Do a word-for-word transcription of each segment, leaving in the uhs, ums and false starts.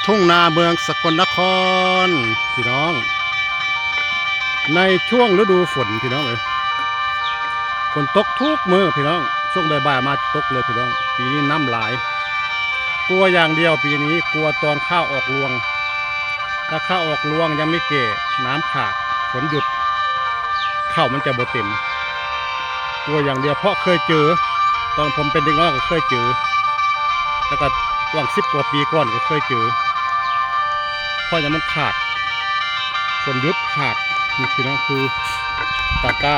ทุ่งนาเมืองสกลนคร พี่น้อง ในช่วงฤดูฝนพี่น้องเอ้ย ฝนตกทุกมื้อพี่น้อง ช่วงบ่ายๆมาตกเลยพี่น้อง ปีนี้น้ำหลาย กลัวอย่างเดียวปีนี้กลัวตอนข้าวออกรวง ถ้าข้าวออกรวงยังไม่แก่ น้ำขาด ฝนหยุด ข้าวมันจะบ่เต็ม กลัวอย่างเดียวเพราะเคยเจอ ตอนผมเป็นเด็กน้อยก็เคยเจอ แล้วก็หว่างสิบกว่าปีก่อนก็เคยเจอ เพราะยังมันขาด ฝนหยุดขาด นี่พี่น้องคือตาก้า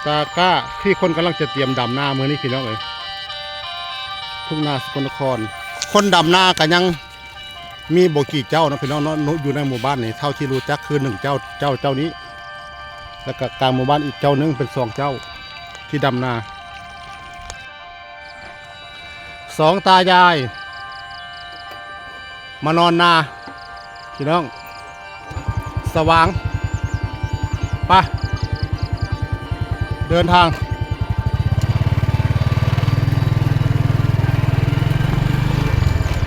ตาก้าที่คนกำลังจะเตรียมดำนามื้อนี้พี่น้องเอ้ย ทุ่งนาสกลนคร คนดำนาก็ยังมีบ่กี่เจ้านะพี่น้องเนาะ อยู่ในหมู่บ้านนี่เท่าที่รู้จักคือหนึ่งเจ้า เจ้า เจ้านี้ แล้วก็กลางหมู่บ้านอีกเจ้าหนึ่งเป็นสองเจ้าที่ดำนา สองตายาย มานอนนา พี่น้อง สว่าง ไป เดินทาง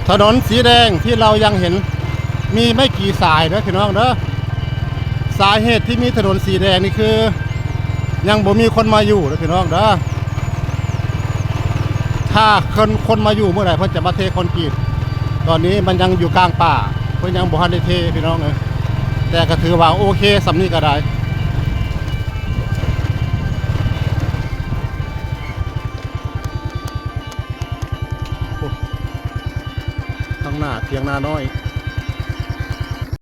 ถนนสีแดงที่เรายังเห็น มีไม่กี่สายเด้อพี่น้องเด้อ สาเหตุที่มีถนนสีแดงนี่คือ ยังบ่มีคนมาอยู่เด้อพี่น้องเด้อ ถ้าคน คนมาอยู่เมื่อไหร่เพิ่นจะมาเทคอนกรีต ตอนนี้มันยังอยู่กลางป่า เพิ่นยังบ่ทันได้เทพี่น้องเอ้ย แต่ก็ถือว่าโอเคส่ำนี้ก็ได้ โอ้ ข้างหน้าเถียงนาน้อย